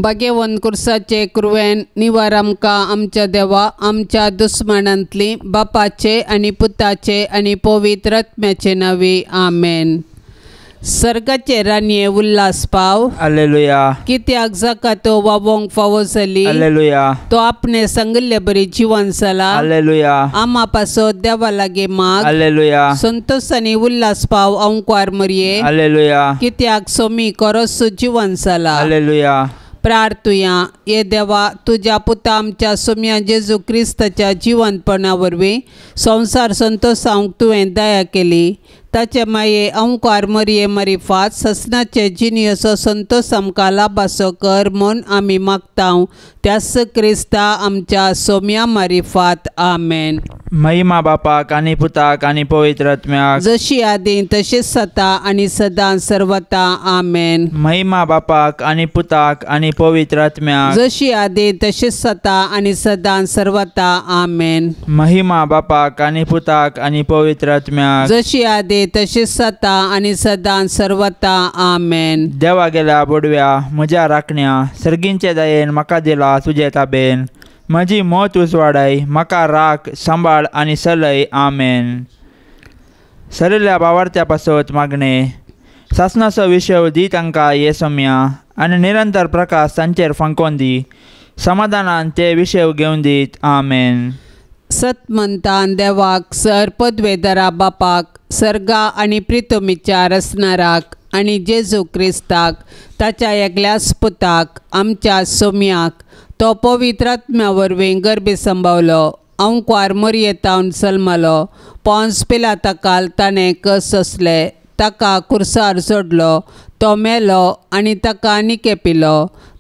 भाग्यवंत कुर्साचे कुरवेन निवार आमकां आमच्या देवा आमच्या दुस्मानांतली बापाचे आनी पुताचे आनी पवित्र आत्म्याचे नांवी आमेन. सर्गाचे राणये उल्हास पाव. हालेलुया. कित्याक जाका तो वावोंक फावो जाली. हालेलुया. तो आपणे सांगिल्ले बरी जिवन जाला. हालेलुया. आमा पासो देवा लागीं माग. हालेलुया. संतोष आनी उल्हास पाव अंकवार मरये. हालेलुया. कित्याक सोमी कोरोस जिवन जाला. हालेलुया. प्रार्थुया. ये देवा तुज्या पुता आमच्या सोम्या जेजू क्रिस्ताच्या जिवंतपणा वरवीं संवसार संतोषावंक तुवें दया केली. ताचे माये अंकार मरये मरिफात ससनाचे जिनियसो संतोष आमकां लाभासो कर म्हूण आमी मागता त्यास क्रिस्ता आमच्या सोम्या मारिफात. आमेन. महिमा बापाक आनी पुताक आनी पवित्र आत्म्याक, जशी आदी तशीच सता आनी सदां सर्वता. आमेन. महिमा बापाक आनी पुताक आनी पवित्र आत्म्याक, जशी आदी तशीच सता आनी सदां सर्वता. आमेन. महिमा बापाक आनी पुताक आनी पवित्र आत्म्याक, जशी आदी तशीच सता आनी सदां सर्वता. आमेन. देवा गेल्या बोडव्या म्हज्या राखण्या सर्गींचे दयेन म्हाका दिला तुजे ताबेन. म्हजी मत उजवाडाय म्हाका राख सांबाळ आनी सलय. आमेन. सरिल्ल्या बावार्थ्या पासत मागणें सासणाचो विशय दी तांकां ये सम्या आनी निरंतर प्रकाश तांचेर फांकोवन दी. समाधानान ते विशय घेवन दीत. आमेन. सतमंतान देवाक सर पदवेदरा बापाक सर्गा आनी प्रितमीच्या रसनाराक आनी जेजू क्रिस्ताक ताच्या एकल्याच पुताक आमच्या सोम्याक तो पवित्र आत्म्या वरवीं गर्भी संभावलो. अंकवार मरयेतावन जल्मलो. पोन्स पिलाताकाल ताणें कस सोंसले. ताका कुर्सार सोडलो. तो मेलो आनी ताका निकेपिलो.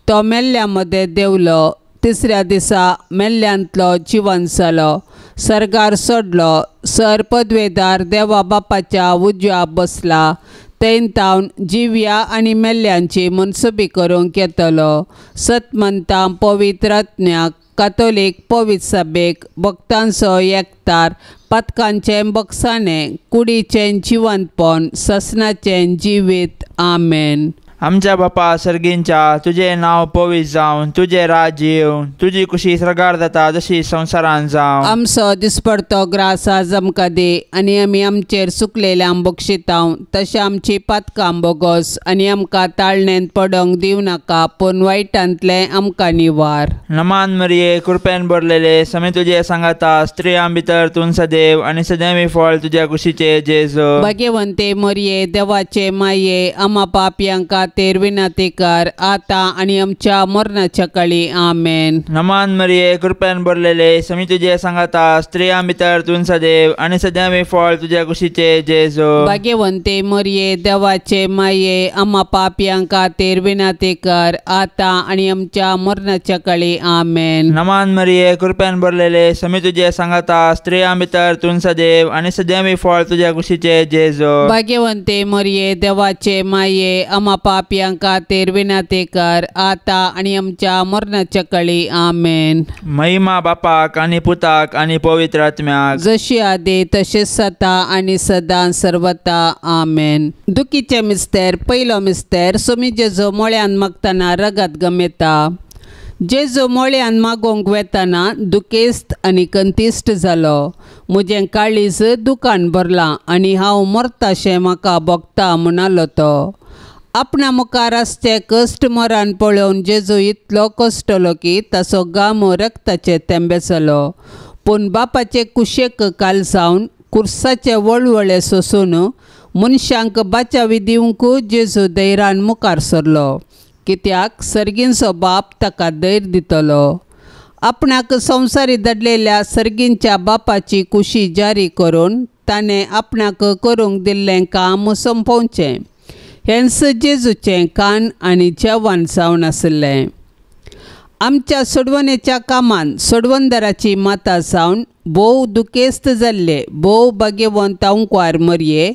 तो मेल्ल्या मदें देंवलो. तिसऱ्या दिसा मेल्ल्यांतलो जिवन जालो. सर्गार सोडलो. सर पदवेदार देवा बापाच्या उजव्या बसला. थंय तावन जिव्या आनी मेल्ल्यांची मनसुबी करूंक येतलो. सतमंतां पवित्र आत्म्याक कातोलीक पवित्र सभेक भक्तांचो एकतार पातकांचें बक्षाणें कुडीचें जिवंतपण ससनाचें जिवीत. आमेन. आमच्या बापा सर्गींच्या तुजें नांव पवित्र जावन तुजें राज्य येवन तुजी कुशी सर्गार जाता जशी संवसारान जावं. आमचो दिसपडतो ग्रास आज आमकां दी आनी आमी आमचेर सुकलेल्यांक बक्षितांव तशें आमची पातकां बोगोस आनी आमकां ताळणेंत पडोंक दिवं नाका पूण वायटांतलें आमकां निवार. नमान मरिये कृपेन भरलेले समे तुजे सांगाता स्त्रियां भितर तूं सदैव आनी सदैवी फळ तुज्या कुशीचे जेजू. भाग्यवंते मरिये देवाचे माये आमा पापयांक खातीर विनंती कर आता आनी आमच्या मरणाच्या काळी. आमेन. नमान मरिये कृपेन भरलेले समी तुजे सांगाता स्त्रियां भितर तूं सदैव आनी सदैवी फळ तुज्या कुशीचे जेजू. भाग्यवंते मरिये देवाचे माये आमा पापयां खातीर विनंती कर आता आनी आमच्या मरणाच्या काळी. आमेन. नमान मरिये कृपेन भरलेले समी तुजे सांगाता स्त्रियां भितर तूं सदैव आनी सदैवी फळ तुज्या कुशीचे जेजू. भाग्यवंते मरिये देवाचे माये आमा पापयां खातीर विनंती कर आता आनी आमच्या मरणाच्या काळी. आमेन. महिमा बापाक आनी पुताक आनी पवित्र आत्म्याक, जशी आदी तशीच सता आनी सदां सर्वता. आमेन. दुखीचे मिस्तेर पयलो मिस्तेर सोमी जेजू मोळ्यान मागतना रगत गमेता. जेजू मोळ्यान मागोवंक वेतना दुखेस्त आनी कंतिश्ट जालो. म्हजें काळीज दुकान भरलां आनी हांव मरताशें म्हाका भोगता म्हणालो तो. आपणा मुखार आसचे कश्ट मरण पळोवन जेजू इतलो कश्टलो की ताचो गामो रक्ताचे तेंबे जालो. पूण बापाचे कुशेक काल जावन कुर्साचे वळवळे सोसून मनशांक बाचावी दिवंक जेजू धैर्यान मुखार सरलो. कित्याक सर्गींचो बाप ताका धैर्य दितलो. आपणाक संवसारी धाडलेल्या सर्गींच्या बापाची कुशी जारी करून ताणें आपणाक करूंक दिल्लें काम सोंपोवचें हेंच जेजूचें कान आनी जेवण जावन आशिल्लें. आमच्या सोडवणेच्या कामान सोडवणदाराची माता जावन भोव दुखेस्त जाल्ले भोव भाग्यवंत अंकवार मरये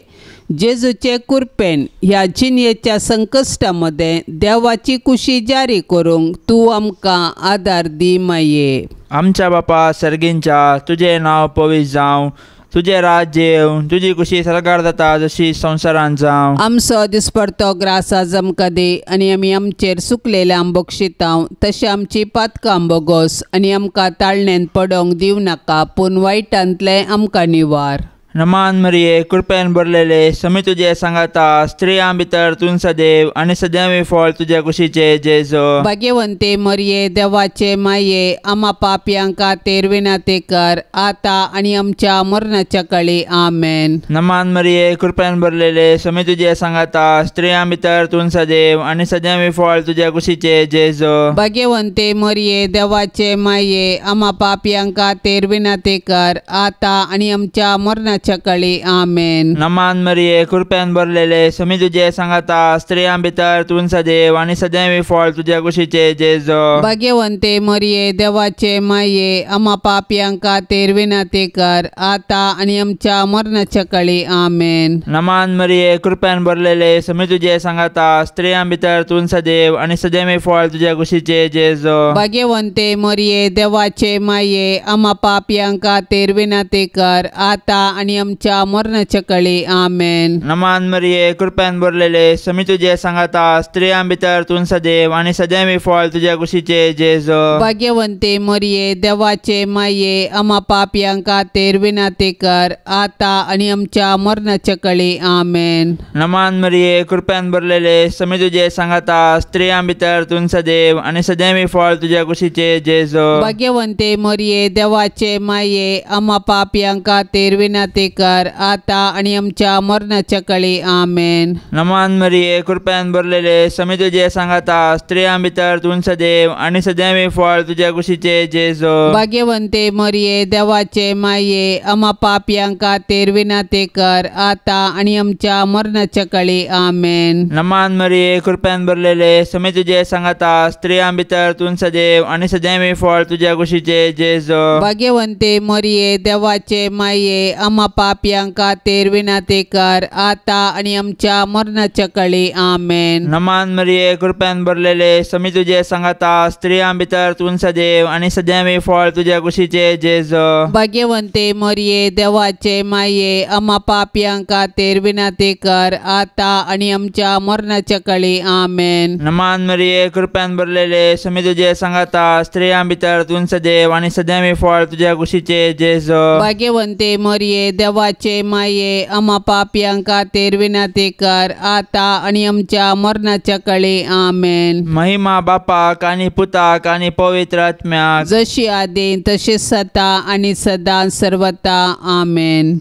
जेजूचे कुरपेन ह्या जिणयेच्या संकश्टा मदें देवाची कुशी जारी करूंक तूं आमकां आदार दी माये. आमच्या बापा सर्गींच्या तुजें नांव पवित्र जावं, तुजें राज्य येवं, तुजी कुशी सरकार जाता जशी संवसारांत जावं। आमचो दिसपडतो ग्रास आज आमकां दी आनी आमी आमचेर सुकलेल्यांक बक्षितांव तशें आमची पातकां बोगोस आनी आमकां ताळणेन पडोंक दिवं नाका पूण वायटांतलें आमकां निवार। नमान मरिये कृपेन भरलेले समी तुजे सांगाता, स्त्रियां भितर तूं सदैव आनी सदैव फळ तुज्या कुशीचे जेजो। भाग्यवंते मरिये देवाचे माये आमा पापयां खातीर विनंती कर आतां आनी आमच्या मरणाच्या काळी। आमेन। नमान मरिये कृपेन भरलेले समी तुजे सांगाता, स्त्रियां भितर तूं सदैव आनी सदैव फळ तुज्या कुशीचे जेजो। भाग्यवंते मरिये देवाचे माये आमा पापयां खातीर विनंती कर आतां आनी आमच्या मरणाच्या काळी। आमेन। नमान मरिये कृपेन भरलेले समी तुजे सांगाता, स्त्रियां भितर तूं सदैव आनी सदैव फळ तुज्या कुशीचे जेजो। भाग्यवंते मरिये देवाचे माये आमा पापयां खातीर विनंती कर आतां आनी आमच्या मरणाच्या काळी। आमेन। नमान मरिये कृपेन भरलेले समी तुजे सांगाता, स्त्रियां भितर तूं सदैव आनी सदैव फळ तुज्या कुशीचे जेजो। भाग्यवंते मरिये देवाचे माये आमा पापयां खातीर विनंती कर आतां आनी आमच्या मरणाच्या काळी। आमेन। नमान मरिये कृपेन भरलेले समी तुजे सांगाता, स्त्रियां भितर तूं सदैव आनी सदैव फळ तुज्या कुशीचे जेजो। भाग्यवंते मरिये देवाचे माये आमा पापयां खातीर विनंती कर आतां आनी आमच्या मरणाच्या काळी। आमेन। नमान मरिये कृपेन भरलेले समी तुजे सांगाता, स्त्रियां भितर तूं सदैव आनी सदैव फळ तुज्या कुशीचे जेजो। भाग्यवंते मरिये देवाचे माये आमा पापयां खातीर विनंती कर आतां आनी आमच्या मरणाच्या काळी। आमेन। नमान मरिये कृपेन भरलेले समी तुजे सांगाता, स्त्रियां भितर तूं सदैव आनी सदैव फळ तुज्या कुशीचे जेजो। भाग्यवंते मरिये देवाचे माये आमा पापयां खातीर विनंती कर आतां आनी आमच्या मरणाच्या काळी। आमेन। नमान मरिये कृपेन भरलेले समी तुजे सांगाता, स्त्रियां भितर तूं सदैव आनी सदैव फळ तुज्या कुशीचे जेजो। भाग्यवंते मरिये देवाचे माये आमा पापयां खातीर विनंती कर आतां आनी आमच्या मरणाच्या काळी। आमेन। नमान मरिये कृपेन भरलेले समी तुजे सांगाता, स्त्रियां भितर तूं सदैव आनी सदैव फळ तुज्या कुशीचे जेजो। भाग्यवंते मरिये देवाचे माये आमा पापयां खातीर विनंती कर आतां आनी आमच्या मरणाच्या काळी। आमेन। नमान मरिये कृपेन भरलेले समी तुजे सांगाता, स्त्रियां भितर तूं सदैव आनी सदैव फळ तुज्या कुशीचे जेजो। भाग्यवंते मरिये देवाचे माये आमा पापयां खातीर विनंती कर आतां आनी आमच्या मरणाच्या काळी। आमेन। महिमा बापाक आनी पुताक आनी पवित्र आत्म्याक, जशी आदी तशी सदा आनी सदा सर्वता। आमेन।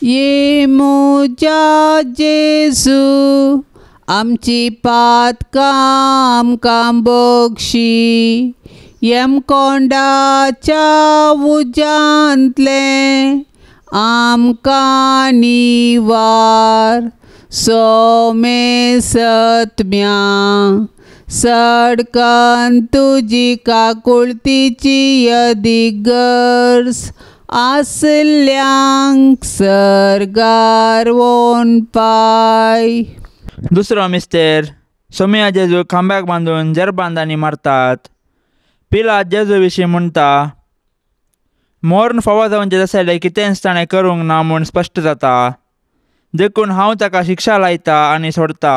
ये म्हज्या जेजू आमची पातकां आमकां बक्षी, यमकोंडाच्या उज्यांतलें आमकां निवार, सोमे सत्म्या सडकन तुजी काकुळतीची यदिगर्ज आसल्यांक सर्गार वोन पाय। दुसरो मिस्तेर सोमिया जेजू खांब्याक बांदून जरबांदांनी मारतात। पिलात जेजू विशीं म्हणटा, मोर्न फावो जावचें तशें कितेंच ताणें करूंक ना म्हूण स्पश्ट जाता, देखून हांव ताका शिक्षा लायता आनी सोडता।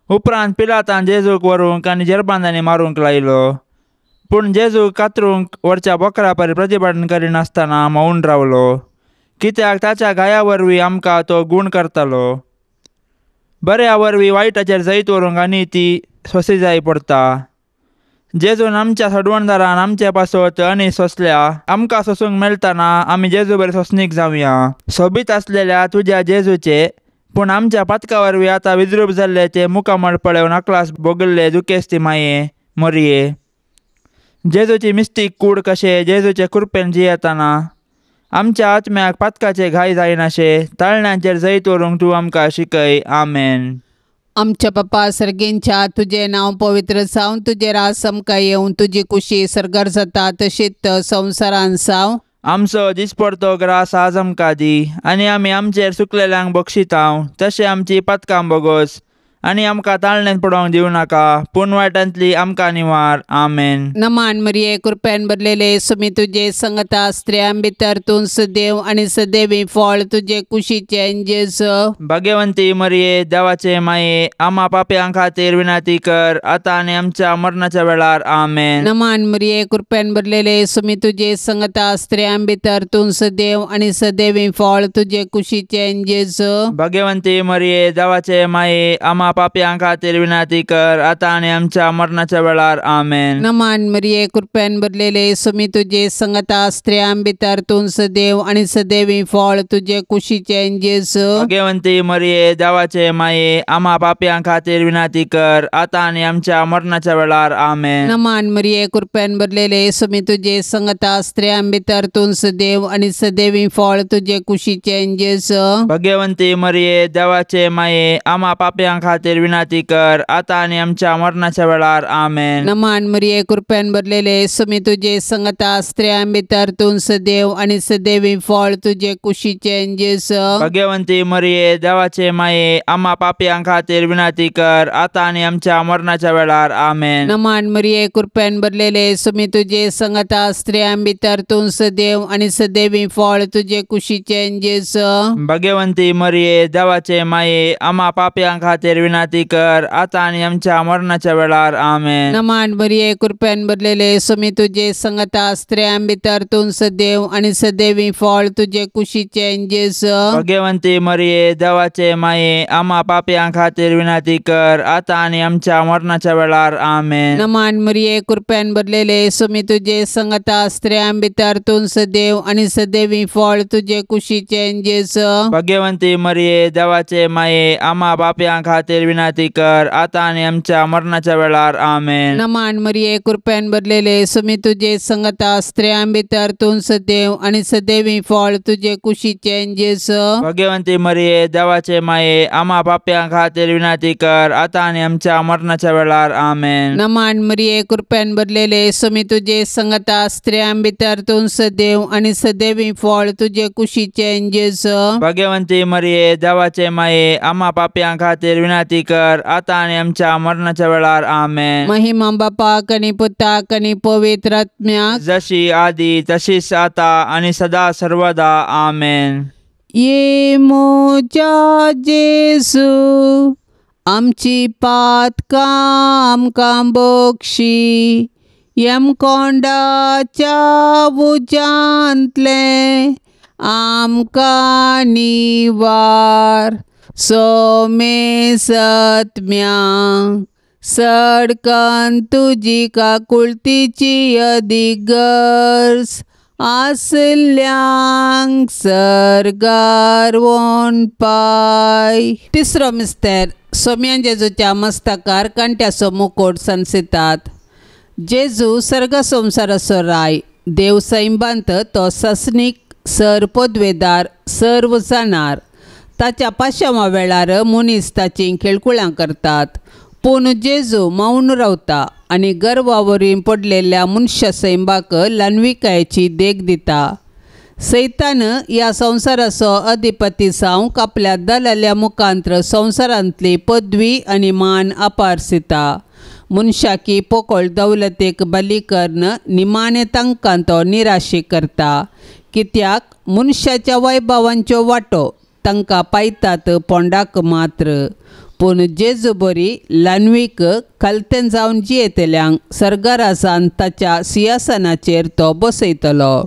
उपरांत पिलातान जेजूक व्हरूंक आनी जरबांदांनी मारूंक लायलो, पूण जेजू कातरूंक व्हरच्या बोकरा परी प्रतिभान करिनासतना मौन रावलो, कित्याक ताच्या घाया वरवीं आमकां तो गूण करतालो। बऱ्या वरवीं वायटाचेर जैत व्हरूंक आनी ती सोंसी जाय पडटा। जेजून आमच्या सडवणदारान आमचे पासत आनी सोंसल्या, आमकां सोंसूंक मेळटना आमी जेजू बरें सोंसणीक जावया। सोबीत आसलेल्या तुज्या जेजूचे पूण आमच्या पातका वरवीं आतां विद्रूप जाल्ले ते मुखामळ पळोवन अकलास भोगल्ले दुखेस्ती माये मोरये। जेजूची मिस्तीक कूड कशें जेजूचे कृपेन जियेतना आमच्या आत्म्याक पातकाचे घाय जायनाशे ताळण्यांचेर जैत व्हरूंक तूं आमकां शिकय। आमेन। आमच्या बापा सर्गेंच्या तुजें नांव पवित्र जावं, तुजें राज आमकां येवं, तुजी कुशी सर्गार जाता तशीच संवसारान जावं। आमचो दिसपडतो ग्रास आज आमकां दी आनी आमी आमचेर सुकलेल्यांक बक्षितांव तशें आमची पातकां बोगोस आनी आमकां ताळणेंत पडोवंक दिवं नाका, पूण वायटांतली आमकां निवार। आमेन। नमान मरिये, कृपेन भरलेले, सुमी तुजे संगता, स्त्रियां भितर तूं सदैव आनी सदैवी फळ तुजे कुशीचें जेजू। भाग्यवंती मरिये, देवाचे माये, आमा पापयां खातीर विनंती कर, आतां आनी आमच्या मरणाच्या वेळार। आमेन। नमान मरिये, कृपेन भरलेले, सुमी तुजे संगता, स्त्रियां भितर तूं सदैव आनी सदैवी फळ तुजे कुशीचें जेजू। भाग्यवंती मरिये, देवाचे माये, आमा पापयां खातीर विनंती कर, आतां आनी आमच्या मरणाच्या वेळार। आमेन। नमान मरिये, कृपेन भरलेले, सुमी तुजे संगता, स्त्रियां भितर तूं सदैव आनी सदैवी फळ तुजे कुशीचें जेजू। भाग्यवंती मरिये, देवाचे माये, आमा पापयां खातीर विनंती कर, आतां आनी आमच्या मरणाच्या वेळार। आमेन। नमान मरिये, कृपेन भरलेले, सुमी तुजे संगता, स्त्रियां भितर तूं सदैव आनी सदैवी फळ तुजे कुशीचें जेजू। भाग्यवंती मरिये, देवाचे माये, आमा पापयां खातीर विनंती कर, आतां आनी आमच्या मरणाच्या वेळार। आमेन। नमान मरिये, कृपेन भरलेले, सुमी तुजे संगता, स्त्रियां भितर तूं सदैव आनी सदैवी फळ तुजे कुशीचें जेजू। भाग्यवंती मरिये, देवाचे माये, आमा पापयां खातीर विनंती कर, आतां आनी आमच्या मरणाच्या वेळार। आमेन। नमान मरिये, कृपेन भरलेले, सुमी तुजे संगता, स्त्रियां भितर तूं सदैव आनी सदैवी फळ तुजे कुशीचें जेजू। भाग्यवंती मरिये, देवाचे माये, आमा पापयां खातीर विनंती कर, आतां आनी आमच्या मरणाच्या वेळार। आमेन। नमान मरिये, कृपेन भरलेले, सुमी तुजे संगता, स्त्रियां भितर तूं सदैव आनी सदैवी फळ तुजे कुशीचें जेजू। भाग्यवंती मरिये, देवाचे माये, आमा पापयां खातीर विनंती कर, आतां आनी आमच्या मरणाच्या वेळार। आमेन। नमान मरिये, कृपेन भरलेले, सुमी तुजे संगता, स्त्रियां भितर तूं सदैव आनी सदैवी फळ तुजे कुशीचें जेजू। भाग्यवंती मरिये, देवाचे माये, आमा पापयां खातीर विनंती कर, आतां आनी आमच्या मरणाच्या वेळार। आमेन। नमान मरिये, कृपेन भरलेले, सुमी तुजे संगता, स्त्रियां भितर तूं सदैव आनी सदैवी फळ तुजे कुशीचें जेजू। भाग्यवंती मरिये, देवाचे माये, आमा पापयां खातीर विनंती कर, आतां आनी आमच्या मरणाच्या वेळार। आमेन। नमान मरिये, कृपेन भरलेले, सुमी तुजे संगता, स्त्रियां भितर तूं सदैव आनी सदैवी फळ तुजे कुशीचें जेजू। भाग्यवंती मरिये, देवाचे माये, आमा पापयां खातीर विनंती कर, आतां आनी आमच्या मरणाच्या वेळार। आमेन। महिमा बापाक आनी पुताक आनी पवित्र आत्म्याक, जशी आदी तशीच आता आनी सदा सर्वदा। आमेन। ये म्हज्या जेजू, आमची पातकां आमकां बक्षी, यमकोंडाच्या उज्यांतलें आमकां निवार, सोमे सत्म्या सडकन तुजी काकुळतीची अदीक गरज आसल्यांक सर्गार वोन पाय। तिसरो मिस्तेर, सोम्यान जेजूच्या मस्तकार कांट्याचो मुकोट सनसितात। जेजू सर्ग संवसाराचो राय, देव सैंबांत तो ससनीक सर पदवेदार सर्व जाणार। ताच्या पाशांवा वेळार मनीस ताचीं खेळकुळां करतात, पूण जेजू मौन रावता आनी गर्वा वरवीं पडलेल्या मनशा सैंबाक ल्हानविकायेची देख दिता। सैतान ह्या संवसाराचो अधिपती जावंक आपल्या दलाल्या मुखांत्र संवसारांतली पदवी आनी मान अपारसिता। मनशाकी पोकळ दौलतेक बली करून निमाणे तांकां तो निराशी करता, कित्याक मनशाच्या वैभवांच्यो वांटो तांकां पायतात पोंडाक मात्र। पूण जेजू बरी ल्हानवीक खालतेन जावन जियेतल्यांक सर्गराजान ताच्या सिंहासनाचेर तो बसयतलो।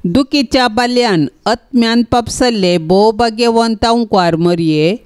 दुखीच्या बाल्यान आत्म्यान पापसल्ले भोव भाग्यवंत अंकवार मरये,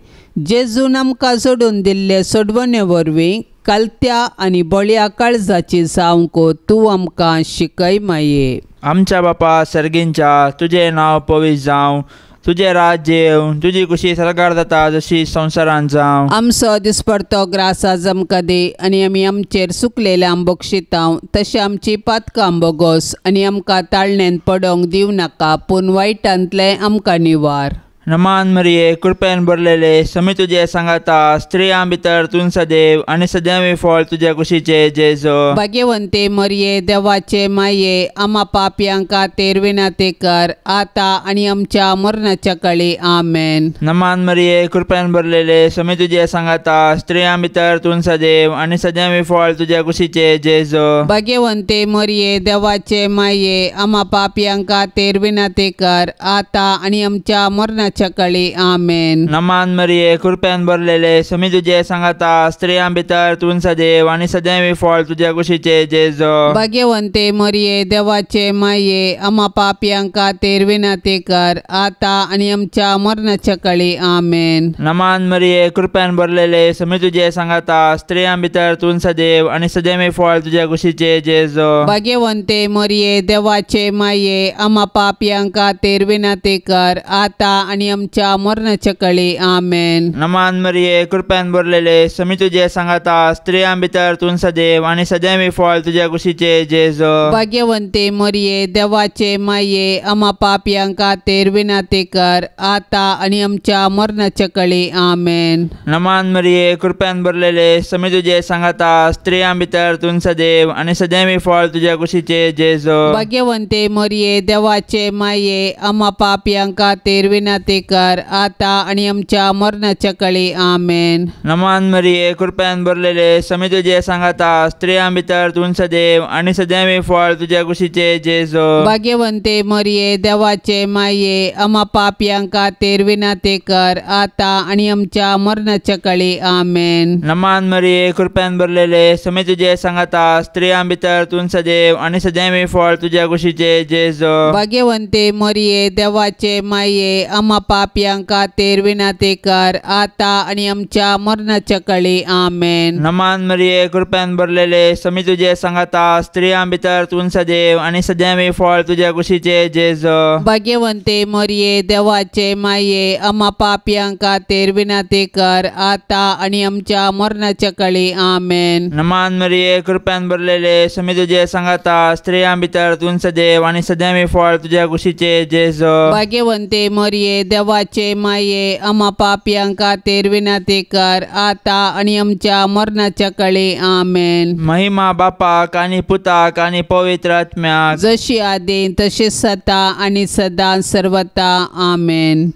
जेजून आमकां जोडून दिल्ले सोडवणे वरवीं कालत्या आनी बळया काळजाची जावंक तूं आमकां शिकय माये। आमच्या बापा सर्गींच्या, तुजें नांव पवित्र जावं, तुजें राज्य येवं, तुजी कुशी सरकार जाता जशी संवसारांत जावं। आमचो दिसपडतो ग्रास आज आमकां दी, आनी आमी आमचेर सुकलेल्या बक्षितांव तशें आमची पातकां बोगोस, आनी आमकां ताळणेन पडोवंक दिवं नाका, पूण वायटांतलें आमकां निवार। नमान मरिये कृपेन भरलेले समी तुजे सांगाता स्त्रियां भितर तूं सदैव आनी सदैव फळ तुज्या कुशीचे जेजो। भाग्यवंते मरिये देवाचे माये आमा पापयां खातीर विनंती कर आता आनी आमच्या मरणाच्या काळी आमेन। नमान मरिये कृपेन भरलेले समी तुजे सांगाता स्त्रियां भितर तूं सदैव आनी सदैव फळ तुज्या कुशीचे जेजो। भाग्यवंते मरिये देवाचे माये आमा पापयां खातीर विनंती कर आता आनी आमच्या मरणाच्या काळी आमेन। नमान मरिये कृपेन भरलेले समी तुजे सांगाता स्त्रियां भितर तूं सदैव आनी सदैव फळ तुज्या कुशीचे जेजो। भाग्यवंते मरिये देवाचे माये आमा पापयां खातीर विनंती कर आता आनी आमच्या मरणाच्या काळी आमेन। नमान मरिये कृपेन भरलेले समी तुजे सांगाता स्त्रियां भितर तूं सदैव आनी सदैव फळ तुज्या कुशीचे जेजो। भाग्यवंते मरिये देवाचे माये आमा पापयां खातीर विनंती कर आता आनी आमच्या मरणाच्या काळी आमेन। नमान मरिये कृपेन भरलेले समी तुजे सांगाता स्त्रियां भितर तूं सदैव आनी सदैव फळ तुज्या कुशीचे जेजो। भाग्यवंते मरिये देवाचे माये आमा पापयां खातीर विनंती कर आता आनी आमच्या मरणाच्या काळी आमेन। नमान मरिये कृपेन भरलेले समी तुजे सांगाता स्त्रियां भितर तूं सदैव आनी सदैव फळ तुज्या कुशीचे जेजो। भाग्यवंते मरिये देवाचे माये आमा पापयां खातीर विनंती कर आता आनी आमच्या मरणाच्या काळी आमेन। नमान मरिये कृपेन भरलेले समी तुजे सांगाता स्त्रियां भितर तूं सदैव आनी सदैव फळ तुज्या कुशीचे जेजो। भाग्यवंते मरिये देवाचे माये आमा पापयां खातीर विनंती कर आता आनी आमच्या मरणाच्या काळी आमेन। नमान मरिये कृपेन भरलेले समी तुजे सांगाता स्त्रियां भितर तूं सदैव आनी सदैव फळ तुज्या कुशीचे जेजो। भाग्यवंते मरिये देवाचे माये आमा पापयां खातीर विनंती कर आता आनी आमच्या मरणाच्या काळी आमेन। नमान मरिये कृपेन भरलेले समी तुजे सांगाता स्त्रियां भितर तूं सदैव आनी सदैव फळ तुज्या कुशीचे जेजो। भाग्यवंते मरिये देवाचे माये आमा पापयां खातीर विनंती कर आता आनी आमच्या मरणाच्या काळी आमेन। नमान मरिये कृपेन भरलेले समी तुजे सांगाता स्त्रियां भितर तूं सदैव आनी सदैव फळ तुज्या कुशीचे जेजो। भाग्यवंते मरिये देवाचे माये आमा पापयां खातीर विनंती कर आता आनी आमच्या मरणाच्या काळी आमेन। महिमा बापाक आनी पुताक आनी पवित्र आत्म्याक, जशी आदी तशी सदा आनी सदा सर्वता आमेन।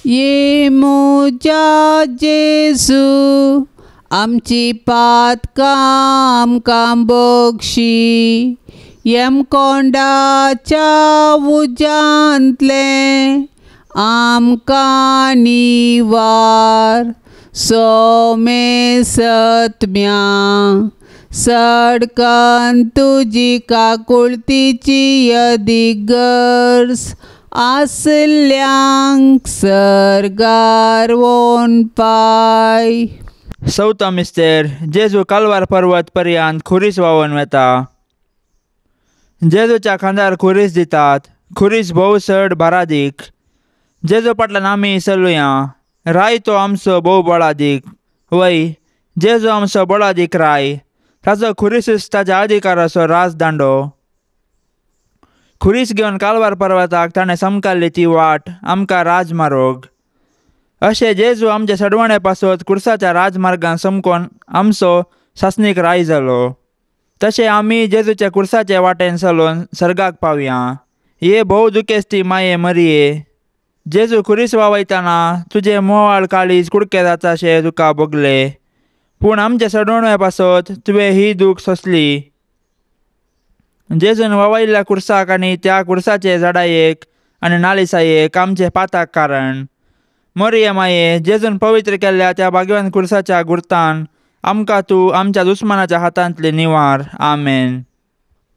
ये म्हज्या जेजू आमची पातकां आमकां बक्षी यमकोंडाच्या उज्यांतलें आमकां निवार सोमे सत्म्या सडकन तुजी काकुळतीची यदिगर्ज आसल्यांक सर्गार वोन पाय। चवथो मिस्तेर जेजू कालवार पर्वत पर्यंत खुरीस व्हांवन वेता। जेजूच्या खांदार खुरीस दितात। खुरीस भोव चड भारादीक। जेजू फाटल्यान आमी चलुया। राय तो आमचो भोव बळादीक। वय जेजू आमचो बळादीक राय। ताचो खुरीसूच ताच्या अधिकाराचो राजदांडो। खुरीस घेवन कालवार पर्वताक ताणें समकाल्ली ती वाट आमकां राजमार्ग। अशें जेजू आमचे सडवणे पासत कुर्साच्या राजमार्गान समकोन आमचो सासणीक राय जालो। तशें आमी जेजूच्या कुर्साचे वाटेन चलोवन सर्गाक पावया। हे भोव दुखेस्ती माये मरिये, जेजू खुरीस वावयतना तुजें मोवाळ काळीज कुडके जाताशें तुका भोगलें, पूण आमचे सडवणे पासत तुवें ही दूख सोंसली। जेजून वावयल्ल्या कुर्साक आनी त्या कुर्साचे झाडायेक आनी नालिसायेक आमचे पाताक कारण। मरिये माये, जेजून पवित्र केल्ल्या त्या भाग्यवान कुर्साच्या गुर्तान आमकां तूं आमच्या दुस्मानाच्या हातांतले निवार। आमेन।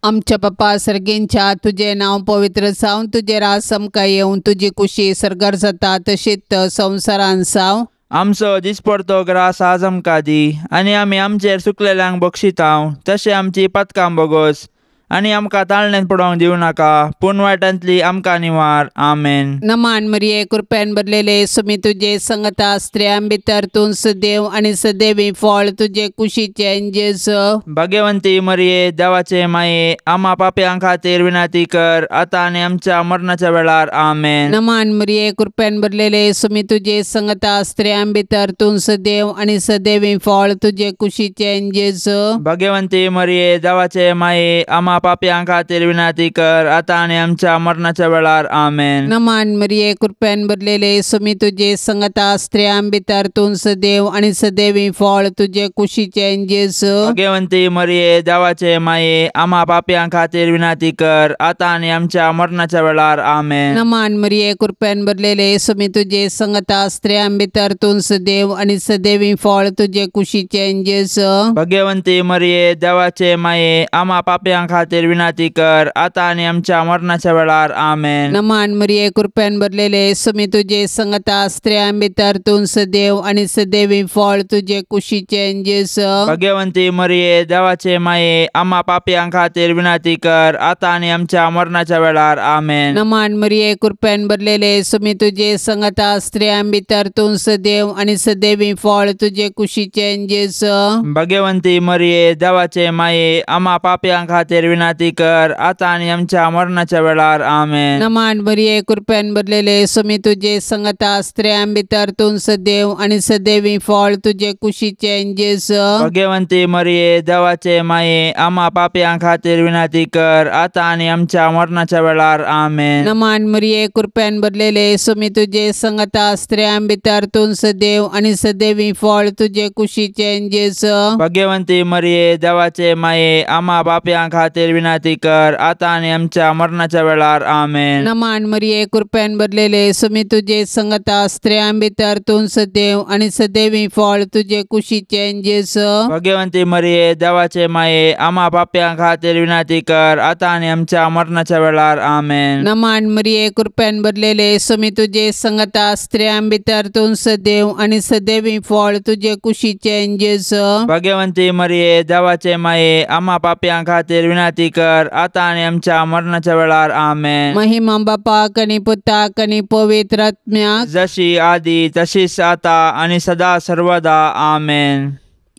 आमच्या बापा सर्गेंच्या तुजें नांव पवित्र जावं, तुजें राज आमकां येवं, तुजी कुशी सर्गार जाता तशीच संवसारान जावं। आमचो दिसपडतो ग्रास आज आमकां दी आनी आमी आमचेर चुकलेल्यांक बक्षितांव तशें आमची पातकां बोगोस आनी आमकां ताळण्यांत पडोवंक दिवं नाका, पूण वायटांतली आमकां निवार. आमेन. नमान मरिये, कृपेन भरलेले, सुमी तुजे संगता, स्त्रियां भितर तूं सदैव आनी सदैवी फळ तुजे कुशीचें जेजू. भाग्यवंती मरिये, देवाचे माये, आमा पापयां खातीर विनंती कर, आतां आनी आमच्या मरणाच्या वेळार. आमेन. नमान मरिये, कृपेन भरलेले, सुमी तुजे संगता, स्त्रियां भितर तूं सदैव आनी सदैवी फळ तुजे कुशीचें जेजू. भाग्यवंती मरिये, देवाचे माये, आमा पापयां खातीर विनंती कर, आतां आनी आमच्या मरणाच्या वेळार. आमेन. नमान मरिये, कृपेन भरलेले, सुमी तुजे संगता, स्त्रियां भितर तूं सदैव आनी सदैवी फळ तुजे कुशीचें जेजू. भाग्यवंती मरिये, देवाचे माये, आमा पापयां खातीर विनंती कर, आतां आनी आमच्या मरणाच्या वेळार. आमेन. नमान मरिये, कृपेन भरलेले, सुमी तुजे संगता, स्त्रियां भितर तूं सदैव आनी सदैवी फळ तुजे कुशीचें जेजू. भाग्यवंती मरिये, देवाचे माये, आमा पापयां खातीर विनंती कर, आतां आनी आमच्या मरणाच्या वेळार. आमेन. नमान मरिये, कृपेन भरलेले, सुमी तुजे संगता, स्त्रियां भितर तूं सदैव आनी सदैवी फळ तुजे कुशीचें जेजू. भाग्यवंती मरिये, देवाचे माये, आमा पापयां खातीर विनंती कर, आतां आनी आमच्या मरणाच्या वेळार. आमेन. नमान मरिये, कृपेन भरलेले, सुमी तुजे संगता, स्त्रियां भितर तूं सदैव आनी सदैवी फळ तुजे कुशीचें जेजू. भाग्यवंती मरिये, देवाचे माये, आमा पापयां खातीर विनंती कर, आतां आनी आमच्या मरणाच्या वेळार. आमेन. नमान मरिये, कृपेन भरलेले, सुमी तुजे संगता, स्त्रियां भितर तूं सदैव आनी सदैवी फळ तुजे कुशीचें जेजू. भाग्यवंती मरिये, देवाचे माये, आमा पापयां खातीर विनंती कर, आतां आनी आमच्या मरणाच्या वेळार. आमेन. नमान मरिये, कृपेन भरलेले, सुमी तुजे संगता, स्त्रियां भितर तूं सदैव आनी सदैवी फळ तुजे कुशीचें जेजू. भाग्यवंती मरिये, देवाचे माये, आमा पापयां खातीर विनंती कर, आतां आनी आमच्या मरणाच्या वेळार. आमेन. नमान मरिये, कृपेन भरलेले, सुमी तुजे संगता, स्त्रियां भितर तूं सदैव आनी सदैवी फळ तुजे कुशीचें जेजू. भाग्यवंती मरिये, देवाचे माये, आमा पापयां खातीर विनंती कर, आतां आनी आमच्या मरणाच्या वेळार. आमेन. नमान मरिये, कृपेन भरलेले, सुमी तुजे संगता, स्त्रियां भितर तूं सदैव आनी सदैवी फळ तुजे कुशीचें जेजू. भाग्यवंती मरिये, देवाचे माये, आमा पापयां खातीर विनंती कर, आतां आनी आमच्या मरणाच्या वेळार. आमेन. महिमा बापाक आनी पुताक आनी पवित्र आत्म्याक, जशी आदी तशीच आता आनी सदा सर्वदा. आमेन.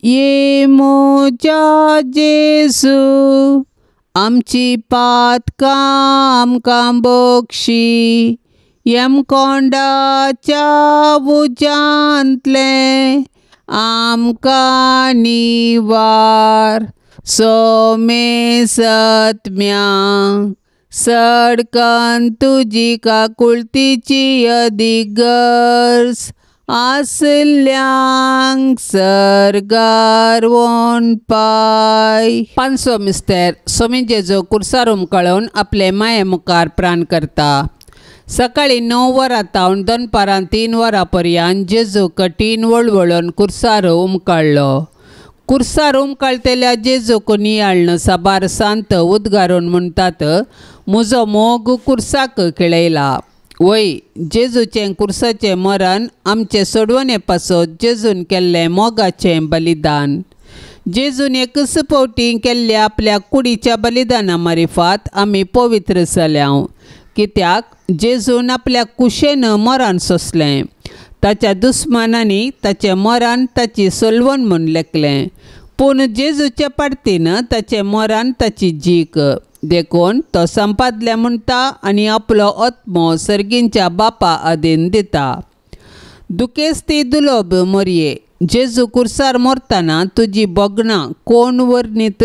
ये म्हज्या जेजू, आमची पातकां आमकां बक्षी, यमकोंडाच्या उज्यांतलें आमकां निवार, सोमे सत्म्या सडकन तुजी काकुळतीची अदीक गरज आसल्यांक सर्गार वोन पाय. पांचवो मिस्तेर, सोमी जेजू कुर्सार उमकळोवन आपले माये मुखार प्राण करता. सकाळीं 9 वरां तावन दनपारां 3 वरां पर्यंत जेजू कठीण वळवळून कुर्सार उमकाळ्ळो. कुर्सार उमकाळटेल्या जेजूक नियाळ्ळन साबार सांत उद्गारून म्हणटात, म्हजो मोग कुर्साक खेळयला. वय, जेजूचें कुर्साचें मरण आमचे सोडवणे पासत जेजून केल्लें मोगाचें बलिदान. जेजून एकच फावटी केल्ल्या आपल्या कुडीच्या बलिदाना मारिफात आमी पवित्र जाल्या. कित्याक जेजून आपल्या कुशेन मरण सोंसलें. ताच्या दुस्मानांनी ताचें मरण ताची सोलवण म्हूण लेखलें, पूण जेजूच्या पार्टीन ताचें मरण ताची जीक. देखून तो संपादल्या म्हणटा आनी आपलो आत्मो सर्गींच्या बापा आदीन दिता. दुखेस्ती दुलोब मोरये, जेजू कुर्सार मरतना तुजी भोगणां कोण वर्णीत?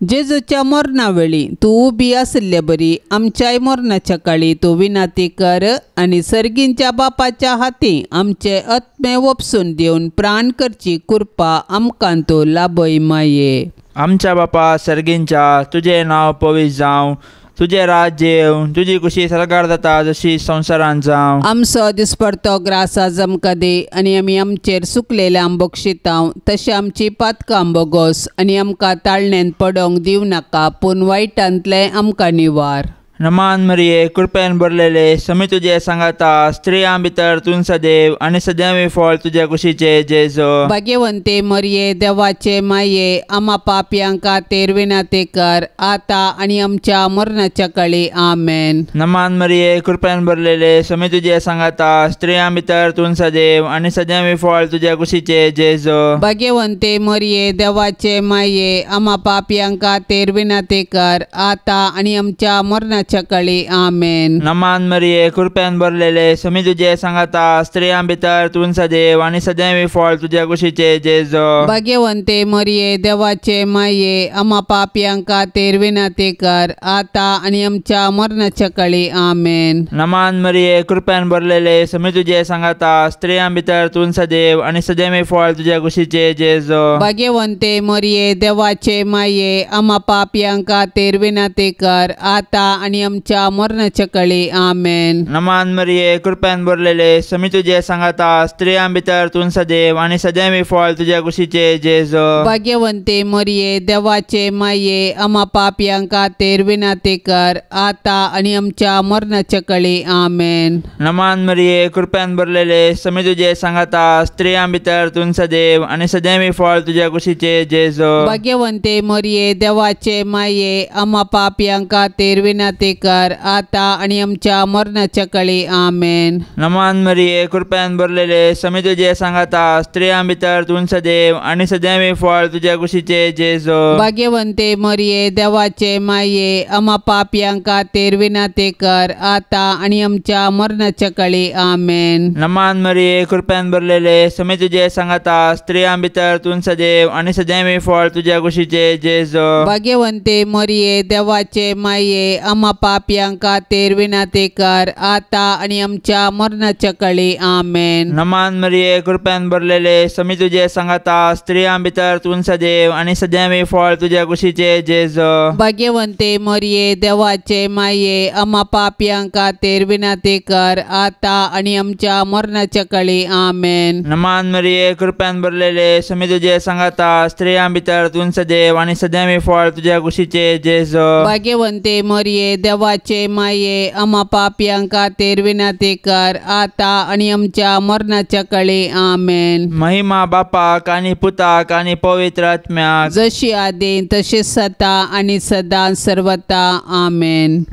जेजूच्या मरणा वेळी तूं उबी आशिल्ले बरी आमच्याय मरणाच्या काळी तूं विनंती कर आनी सर्गींच्या बापाच्या हाती आमचे आत्मे वपसून दिवन प्राण करची कृपा आमकां तूं लाभय माये. आमच्या बापा सर्गींच्या, तुजें नांव पवित्र जावं, तुजें राज्य येवं, तुजी कुशी सरकार जाता जशी संवसारांत जावं. आमचो दिसपडतो ग्रास आज आमकां दी आनी आमी आमचेर सुकलेल्या बक्षितांव तशें आमची पातकां बोगोस आनी आमकां ताळणेन पडोवंक दिवं नाका, पूण वायटांतलें आमकां निवार. नमान मरिये कृपेन भरलेले समी तुजे सांगाता स्त्रियां भितर तूं सदैव आनी सदैव फळ तुज्या कुशीचे जेजो। भाग्यवंते मरिये देवाचे माये आमा पापयां खातीर विनंती कर आता आनी आमच्या मरणाच्या काळी आमेन। नमान मरिये कृपेन भरलेले समी तुजे सांगाता स्त्रियां भितर तूं सदैव आनी सदैव फळ तुज्या कुशीचे जेजो। भाग्यवंते मरिये देवाचे माये आमा पापयां खातीर विनंती कर आता आनी आमच्या मरणाच्या काळी आमेन। नमान मरिये कृपेन भरलेले समी तुजे सांगाता स्त्रियां भितर तूं सदैव आनी सदैव फळ तुज्या कुशीचे जेजो। भाग्यवंते मरिये देवाचे माये आमा पापयां खातीर विनंती कर आता आनी आमच्या मरणाच्या काळी आमेन। नमान मरिये कृपेन भरलेले समी तुजे सांगाता स्त्रियां भितर तूं सदैव आनी सदैव फळ तुज्या कुशीचे जेजो। भाग्यवंते मरिये देवाचे माये आमा पापयां खातीर विनंती कर आता आनी आमच्या मरणाच्या काळी आमेन। नमान मरिये कृपेन भरलेले समी तुजे सांगाता स्त्रियां भितर तूं सदैव आनी सदैव फळ तुज्या कुशीचे जेजो। भाग्यवंते मरिये देवाचे माये आमा पापयां खातीर विनंती कर आता आनी आमच्या मरणाच्या काळी आमेन। नमान मरिये कृपेन भरलेले समी तुजे सांगाता स्त्रियां भितर तूं सदैव आनी सदैव फळ तुज्या कुशीचे जेजो। भाग्यवंते मरिये देवाचे माये आमा पापयां खातीर विनंती कर आता आनी आमच्या मरणाच्या काळी आमेन। नमान मरिये कृपेन भरलेले समी तुजे सांगाता स्त्रियां भितर तूं सदैव आनी सदैव फळ तुज्या कुशीचे जेजो। भाग्यवंते मरिये देवाचे माये आमा पापयां खातीर विनंती कर आता आनी आमच्या मरणाच्या काळी आमेन। नमान मरिये कृपेन भरलेले समी तुजे सांगाता स्त्रियां भितर तूं सदैव आनी सदैव फळ तुज्या कुशीचे जेजो। भाग्यवंते मरिये देवाचे माये आमा पापयां खातीर विनंती कर आता आनी आमच्या मरणाच्या काळी आमेन। नमान मरिये कृपेन भरलेले समी तुजे सांगाता स्त्रियां भितर तूं सदैव आनी सदैव फळ तुज्या कुशीचे जेजो। भाग्यवंते मरिये देवाचे माये आमा पापयां खातीर विनंती कर आता आनी आमच्या मरणाच्या काळी आमेन। नमान मरिये कृपेन भरलेले समी तुजे सांगाता स्त्रियां भितर तूं सदैव आनी सदैव फळ तुज्या कुशीचे जेजो। भाग्यवंते मरिये देवाचे माये आमा पापयां खातीर विनंती कर आता आनी आमच्या मरणाच्या काळी आमेन। महिमा बापाक आनी पुताक आनी पवित्र आत्म्याक, जशी आदी तशी सदा आनी सदा सर्वता आमेन।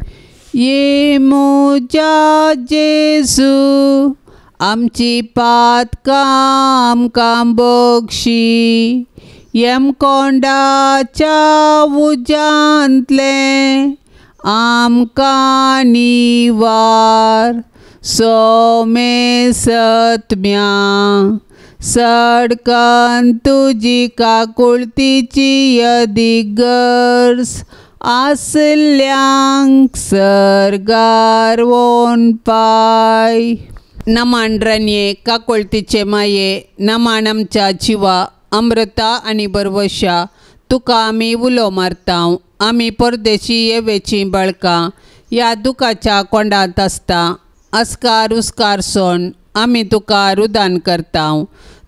ये म्हज्या जेजू आमची पातकां आमकां बक्षी यमकोंडाच्या उज्यांतलें आमकां निवार सोमे सत्म्या सडकन तुजी काकुळतीची यदिगर्ज आसल्यांक सर्गार वोन पाय। नमान रनये काकुळतीचे माये नमान आमच्या जिवा अमृता आनी बरवशा तुका आमी उलो मारता। आमी परदेशी येवेचीं बळकां ह्या दुखाच्या कोंडांत आसता अस्कार उस्कार सोण आमी तुका रुदान करता।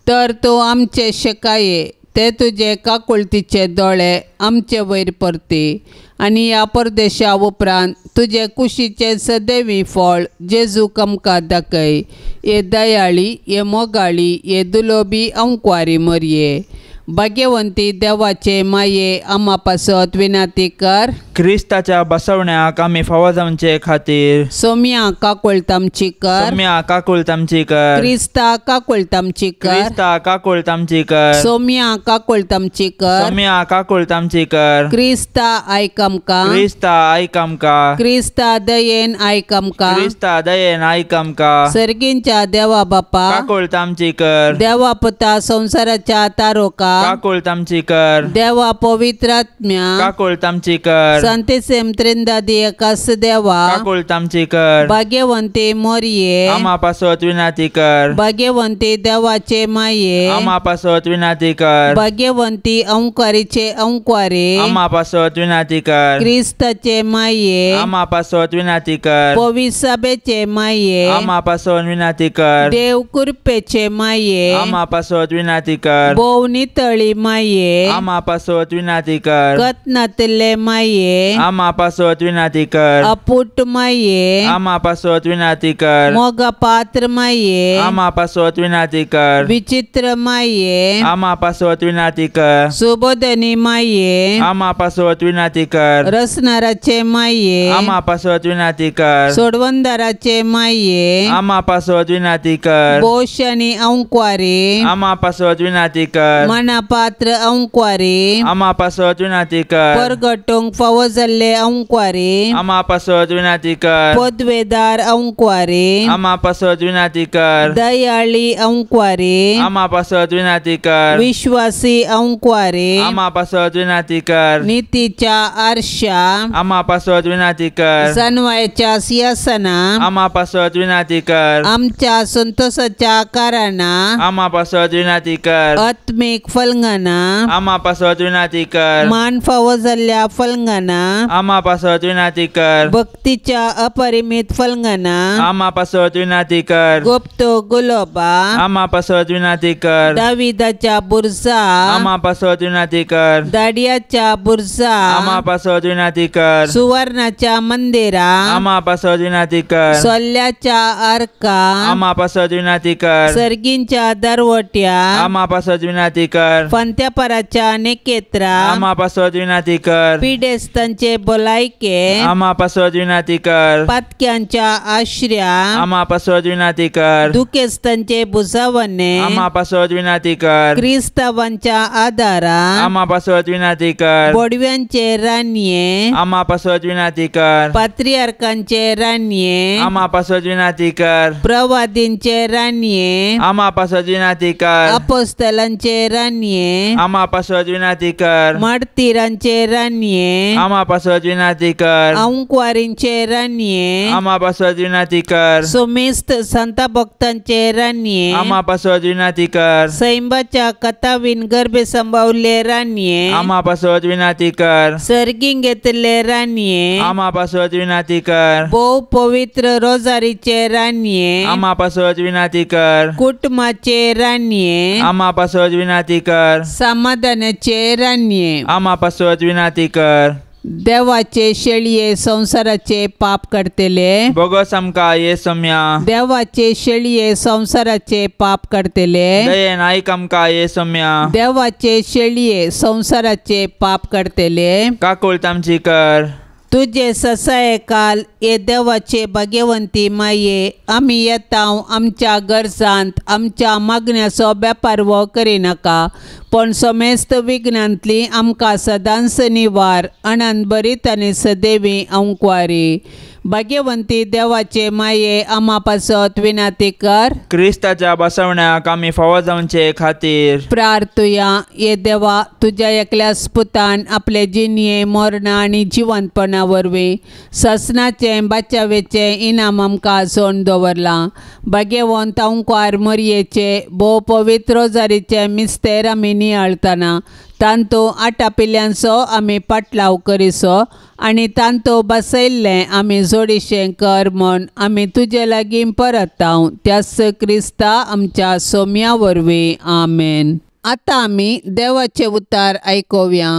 तर तूं आमचे शेकाये ते तुजे काकुळतीचे दोळे आमचे वयर परती आनी ह्या परदेशा उपरांत तुजे कुशीचे सदैवी फळ जेजू आमकां दाखय। हे दयाळी हे मोगाळी हे दुलोबी अंकवारी मरये भाग्यवंती देवाचे माये आमा पासत विनंती कर। क्रिस्ताच्या बसवण्याक आमी फावो जावचे खातीर सोम्या काकुळट आमची कर। सोम्या काकुळट आमची कर। क्रिस्ता काकुळट आमची कर। क्रिस्ता काकुळट आमची कर। सोम्या काकुळट आमची कर। सोम्या काकुळट आमची कर। क्रिस्ता आयक आमकां। क्रिस्ता आयक आमकां। क्रिस्ता दयेन आयक आमकां। क्रिस्ता दयेन आयक आमकां। सर्गींच्या देवा बापा काकुळट आमची कर। देवा पुता संवसाराच्या तारोका काकुळट आमची कर। देवा पवित्र आत्म्या काकुळट आमची कर। संतेसेम त्रिंदादी एकास देवा काकुळट आमची कर। भाग्यवंती मोरये आमा पासत विनंती कर। भाग्यवंती देवाचे माये आमा पासत विनंती कर। भाग्यवंती अंकारीचे अंकारे आमा पासत विनंती कर। क्रिस्ताचे माये आमा पासत विनंती कर। पविसाबेचे माये आमा पासत विनंती कर। देव कृपेचे माये आमा पासत विनंती कर। भोव नितळी माये आमा पासत विनंती कर। कतनातले माये माये, आमा पासत विनाती कर। अपुट माये, आमा पासत विनाती कर। मोगा पात्र माये, आमा पासत विनाती कर। विचित्र माये, आमा पासत विनाती कर। सुबोधनी माये, आमा पासत विनाती कर। रसनाराचे माये, आमा पासत विनाती कर। सोडवंदाराचे माये, आमा पासत विनाती कर। बोशनी अंक्वारी, आमा पासत विनाती कर। मनापात्र अंक्वारी, आमा पासत विनाती कर। परगटूंक फावो जाल्ले अंक्वारी, आमा पासत विनाती कर। पदवेदार अंक्वारी, आमा पासत विनाती कर। दयाळी अंक्वारी, आमा पासत विनाती कर। विश्वासी अंक्वारी, आमा पासत विनाती कर। नीतीच्या आरशा, आमा पासत विनाती कर। सनवायच्या सिंहासना, आमा पासत विनाती कर। आमच्या संतोषाच्या कारणा, आमा पासत विनाती कर। आत्मिक फलंगना, आमा पासत विनाती कर। मान फावो जाल्ल्या फलंगना, आमा पासत विनाती कर। भक्तीच्या अपरिमित फलंगना, आमा पासत विनाती कर। गुप्त गुलोबा, आमा पासत विनाती कर। दाविदाच्या बुरजा, आमा पासत विनाती कर। दाडियाच्या बुरजा, आमा पासत विनाती कर। सुवर्णाच्या मंदिरा, आमा पासत विनाती कर। सोल्याच्या आरका, आमा पासत विनाती कर। सर्गींच्या दरवट्या, आमा पासत विनाती कर। फांत्यापराच्या नेकेत्रा, आमा पासत विनाती कर। पिडेस्तांचे भलायके, आमा पासत विनाती कर। पातक्यांच्या आश्र्या, आमा पासत विनाती कर। दुखेस्तांचे बुजावणे, आमा पासत विनाती कर। क्रिस्तावांच्या आदारा, आमा पासत विनाती कर। बोडव्यांचे रानये, आमा पासत विनाती कर। पात्रियार्कांचे रानये, आमा पासत विनाती कर। प्रवादींचे रानये, आमा पासत विनाती कर। अपोस्तलांचे रानये, आमा पासत विनाती कर। मार्तीरांचे रानये, आमा पासत विनाती कर। अंक्वारींचे रानये, आमा पासत विनाती कर। सुमिस्त संता भक्तांचे रानये, आमा पासत विनाती कर। सैंबाच्या कथावीन गर्भे संभावले रानये, आमा पासत विनाती कर। सर्गीं घेतले रानये, आमा पासत विनाती कर। भोव पवित्र रोजारीचे रानये, आमा पासत विनाती कर। कुटुंबाचे रानये, आमा पासत विनाती कर। समाधानाचे रानये, आमा पासत विनाती कर। देवाचे शेळये संसाराचे पाप काडटले, बोगस आमकां ये सोम्या। देवाचे शेळये संसाराचे पाप काडटले, दयेन आयक आमकां ये सोम्या। देवाचे शेळये संसाराचे पाप काडटले, काकूळत आमची कर। तुजे ससाये काल हे देवाचे भाग्यवंती माये, आमी येता आमच्या गरजांत आमच्या मागण्याचो बेपारवो करिनाका, पण समेस्त विघ्नांतली आमकां सदांच निवार अनंत बरीत आनी सदैवी अंकवारी। भाग्यवंती देवाचे माये, आमा पासत विनाती कर। क्रिस्ताच्या बसवण्याक आमी फावो जावचे खातीर प्रार्थुया। ये देवा, तुज्या एकल्या पुतान आपले जिणये मरणा आनी जिवंतपणा वरवीं ससनाचें बाचावेचें इनाम आमकां जोडून दवरलां। भाग्यवंत अंकवार मरयेचे भोव पवित्र रोजारीचे मिस्तेर आमी नियाळतना तांतू आटापिल्यांचो आमी पाटलाव करिसो आनी तांतू बसयल्लें आमी जोडीशें कर म्हूण आमी तुजे लागीं परताव त्याच क्रिस्ता आमच्या सोम्या वरवीं, आमेन। आतां आमी देवाचें उतार आयकुया।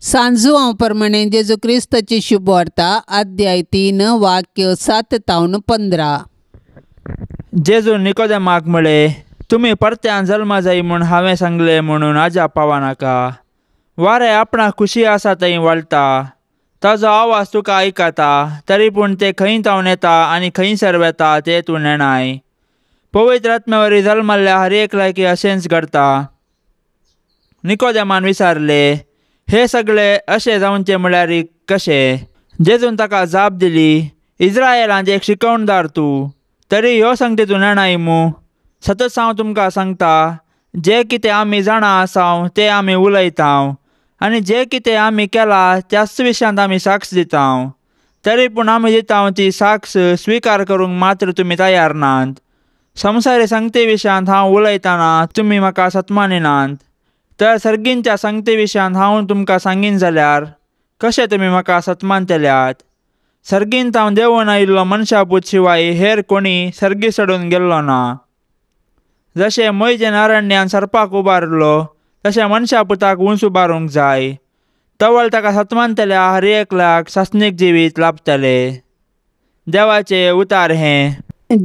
सांजुआंव प्रमाणे जेजू क्रिस्ताची शुभवार्ता अध्याय 3 वाक्य 7 तावन 15। जेजू निकोदेमाक म्हळें, तुमी परत्यान जल्मा जाय म्हूण हांवें सांगलें म्हणून आजाप पावनाका। वारें आपणाक खुशी आसा थंय वळटा, ताजो आवाज तुका आयकता, तरी पूण तें खंय तावन येता आनी खंयसर वेता तें तूं नेणाय। पवित्र आत्म्या वरी जल्मल्ल्या हर एक लायकी अशेंच घडटा। निकोदेमान विचारलें, हे सगळे अशें जावचें म्हळ्यार कशें? जेजून ताका जाप दिली, इज्रायलांत एक शिकवणदार तूं, तरी ह्यो सांगते तूं नेणाय मू? सतत हांव तुमकां सांगता, जें कितें आमी जाणा आसाव तें आमी उलयताव आनी जें कितें आमी केलां त्याच विशयांत आमी साक्ष दिताव, तरी पूण आमी दिताव ती साक्ष स्विकार करूंक मात्र तुमी तयार नात। संवसारी सांगते विशयांत हांव उलयतना तुमी म्हाका सत्मानिनात, तर सर्गींच्या सांगते विशयांत हांव तुमकां सांगीन जाल्यार कशें तुमी म्हाका सत्मानतल्यात? सर्गींत हांव देंवून आयिल्लो मनशापूत शिवाय हेर कोणी सर्गी चडून गेल्लो ना। जशें मोयजेन अरण्यान सर्पाक उबारलो तशें मनशापुताक उंच उबारूंक जाय, तवळ ताका सतमानतल्या हर एकल्याक सासणीक जिवीत लाभतले। देवाचे उतार हें।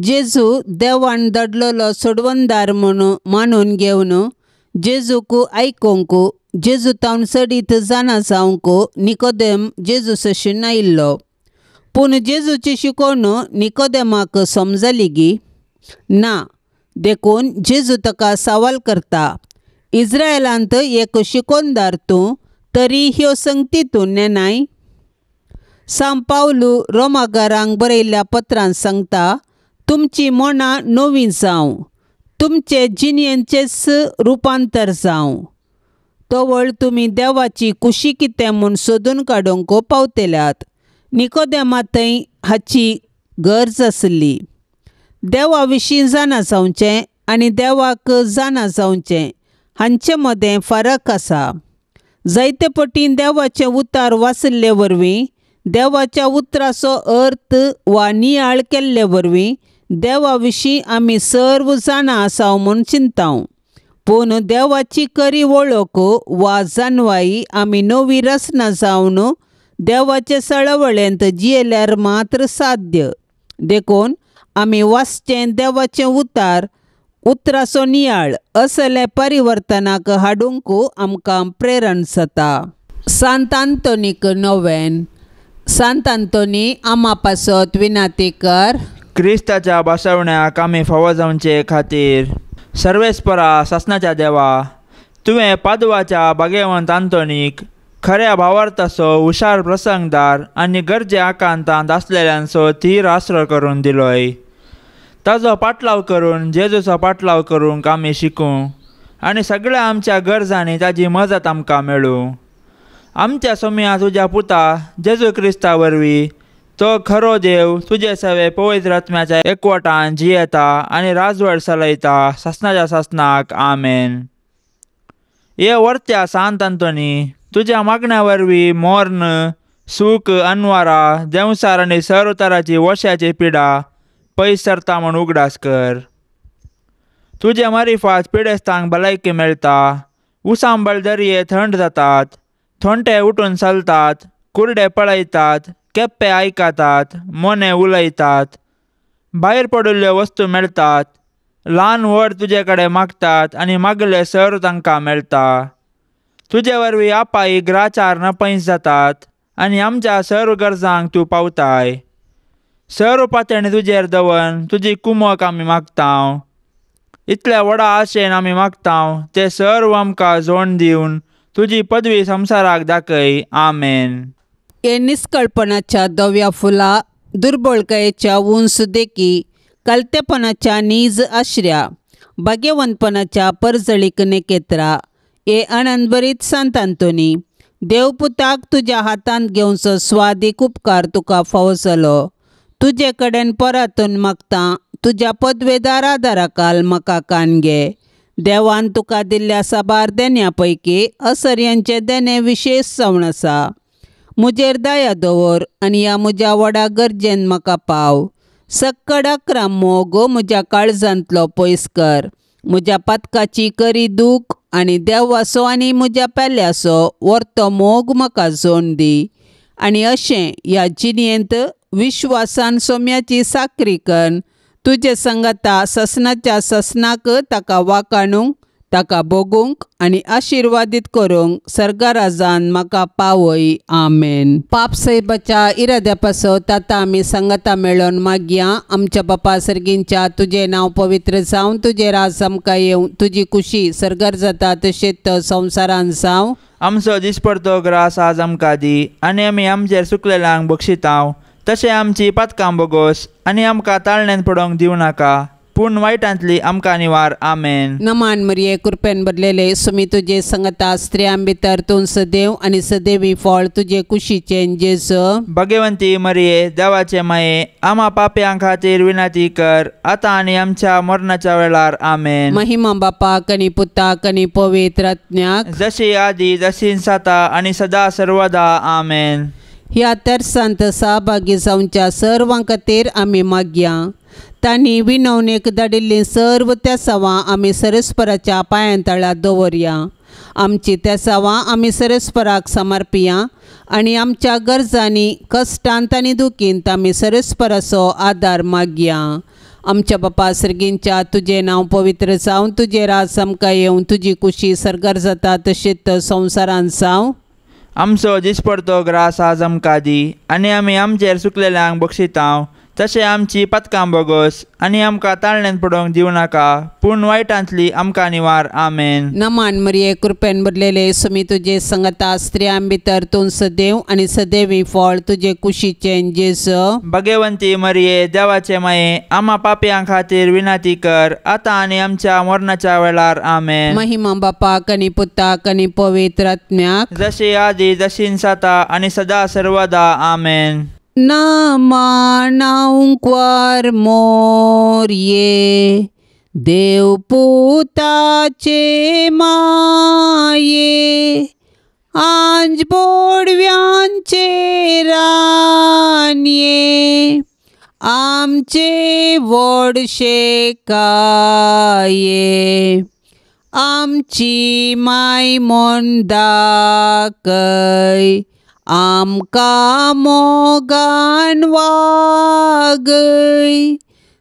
जेजू देवान दडलेलो सोडवणदार म्हणून मानून घेवन जेजूक आयकूंक जेजू तावन चडीत जाणा जावंक निकोदेम जेजू सशीन आयिल्लो। पूण जेजूची शिकवण निकोदेमाक समजली गी ना, देखून जेजू ताका सवाल करता, इस्रायलांत एक शिकोवणदार तूं तरी ह्यो संगती तूं नेनाय? सांव पावलू रोमागारांक बरयल्ल्या पत्रान सांगता, तुमची मनां नवीं जावं, तुमचे जिणेचेंच रुपांतर जावं, तवळ तुमी देवाची कुशी कितें म्हूण सोदून काडूंक पावतल्यात। निकोदेमा थंय हाची गरज आसली। देवा विशीं जाणा जावचें आनी देवाक जाणा जावचें हांचे मदें फरक आसा। जायते पटीं देवाचें उतार वाचिल्ले वरवीं, देवाच्या उतराचो अर्थ वा नियाळ केल्ले वरवीं देवा विशीं आमी सर्व जाणा आसाव म्हूण चिंताव, पूण देवाची खरी वळख वा जाणवाई आमी नवी रचना जावन देवाचे सळवळेंत जियेल्यार मात्र साध्य। देखून आमी वाचचें देवाचें उतार, उतराचो नियाळ असले परिवर्तनाक हाडूंक आमकां प्रेरण जाता। सांत आंतोनीक नोवेन। सांत आंतोनी आमा पासत विनाती कर। क्रिस्ताच्या बसवण्याक आमी फावो जावचे खातीर सर्वेस्परा सासनाच्या देवा, तुवें पादवाच्या भागेवंत आंतोनीक खऱ्या भावार्थाचो हुशार प्रसंगदार आनी गरजे आकांतांत आसलेल्यांचो थीर आसरो करून दिलोय। ताजो पाटलाव करून जेजूचो पाटलाव करूंक आमी शिकूं आनी सगळ्या आमच्या गरजांनी ताजी मजत आमकां मेळूं। आमच्या सोम्या तुज्या पुता जेजू क्रिस्ता वरवीं तो खरो देव तुजे सवे पवित्र आत्म्याच्या एकवटान जियेता आनी राजवट चलयता सासनाच्या सासनाक। आमेन। हे वर्त्या सांत आंतोनी, तुज्या मागण्या वरवीं मोर्न सूख अनवारा देंवसार आनी सर्व तराची वश्याची पिडा पयस सरता म्हूण उगडास कर। तुजे मारिफात पिडेस्तांक भलायकी मेळटा, उसांबळ दर्ये थंड जातात, थोंटे उठून चलतात, कुरडे पळयतात, केप्पे आयकतात, मोने उलयतात, भायर पडिल्ल्यो वस्तू मेळटात, ल्हान व्हड तुजे कडेन मागतात आनी मागले सर्व तांकां मेळटा। तुजे वरवीं आपाई ग्राचार नपैस जातात आनी आमच्या सर्व गरजांक तूं पावताय। सर्व पातणी तुजेर दवर तुजी कुमक आमी मागता। इतल्या व्हडा आशेन आमी मागता ते सर्व आमकां जोण दिवन तुजी पदवी संवसाराक दाखय। आमेन। हे निस्कळपणाच्या धव्या फुला, दुर्बळकायेच्या उंच देखी, कलतेपणाच्या नीज आश्र्या, भाग्यवंतपणाच्या परजळीक नेकेत्रा, हे आनंदभरीत सांत आंतोनी, देवपुताक तुज्या हातांत घेवचो स्वादीक उपकार तुका फावो जालो। तुजे कडेन परतून मागता, तुज्या पदवेदार आदाराकाल म्हाका कान घे। देवान तुका दिल्ल्या साबार देण्या पैकी असर्यांचें देणें विशेश जावन आसा। म्हजेर दया दवर आनी ह्या म्हज्या व्हडा गरजेन म्हाका पाव। सक्कड अकरा मोग म्हज्या काळजांतलो पयस कर। म्हज्या पातकाची करी दूख आनी देवाचो आनी म्हज्या पेल्याचो वर्तो मोग म्हाका जोण दी। आनी अशें ह्या जिणेंत विश्वासान सोम्याची साकरी करून तुजे संगता ससनाच्या ससनाक ताका वाकाणूंक, ताका भोगूंक आनी आशिर्वादीत करूंक सर्गराजान म्हाका पावय। आमेन। पाप साहेबाच्या इराद्या पासत आतां आमी संगता मेळोवन मागया। आमच्या बापा सर्गींच्या तुजें नांव पवित्र जावं, तुजें राज आमकां येवं, तुजी कुशी सर्गार जाता तशेंच संवसारान जावं। आमचो दिसपडतो ग्रास आज आमकां दी आनी आमी आमचेर सुकलेल्यांक बक्षितांव तशें आमची पातकां बोगोस आनी आमकां ताळण्यान पडोवंक दिवं नाका, पूण वायटांतली आमकां निवार। आमेन। नमान मरिये, कृपेन भरलेले, सुमी तुजे संगता, स्त्रियां भितर तूं सदैव आनी सदैवी फळ तुजे कुशीचें जेजू। भगवंती मरिये, देवाचे माये, आमा पापयां खातीर विनंती कर आतां आनी आमच्या मरणाच्या वेळार। आमेन। महिमा बापाक आनी पुताक आनी पवित्र आत्म्याक, जशी आदी जशी जाता आनी सदा सर्वदा। आमेन। ह्या तेर्सांत सहभागी जावच्या सर्वां खातीर आमी मागया। तांणी विनवणेक धाडिल्लीं सर्व तेसावां आमी सरस्पराच्या पांयां तळा दवरया। आमची तेसावां आमी सरस्पराक समर्पिया आनी आमच्या गरजांनी कश्टांत आनी दुखींत आमी सरस्पराचो आदार मागया. आमच्या बापा सर्गींच्या तुजें नांव पवित्र जावं, तुजें राज आमकां येवं, तुजी कुशी सर्गार जाता तशीच संवसारांत जावं. आमचो दिसपडतो ग्रास आज आमकां दी आनी आमी आमचेर चुकलेल्यांक बक्षितांव तशें आमची पतकां बोगोस आनी आमकां ताळण्यान पडोवंक दिवं नाका पूण वायटांतली आमकां निवार. आमेन. नमान मरिये कृपेन भरलेले सुमी तुजे संगता, स्त्रियां भितर तूं सदैव आनी सदैवी फळ तुजे कुशीचें जेजू. भगवंती मरिये देवाचे माये आमा पापयां खातीर विनंती कर आतां आनी आमच्या मरणाच्या वेळार. आमेन. महिमा बापाक आनी पुताक आनी पवित्र आत्म्याक, जशी आदी जशी जाता आनी सदा सर्वदा. आमेन. नमनांक्वार मोरये देवपुताचे माये, आंज बोडव्यांचे रानये, आमचे व्हडशे काये, आमची माय म्हण दाखय, आमकां मोगान वागय,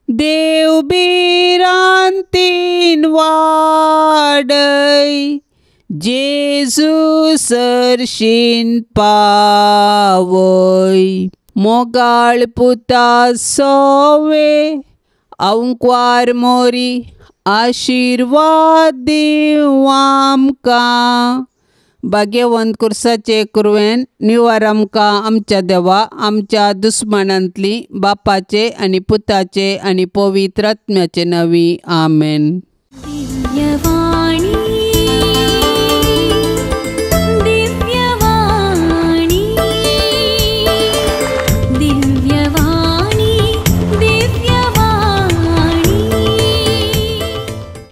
देव भिरांतीन वाडय, जेजू सरशीन पावय. मोगाळ पुता सोवे अंक्वार मोरी आशिर्वाद दिवं आमकां. भाग्यवंत कुर्साचे कुरवेन निवार आमकां आमच्या देवा आमच्या दुस्मानांतली बापाचे आनी पुताचे आनी पवित्र आत्म्याचे नांवी. आमेन. दिव्यवाणी.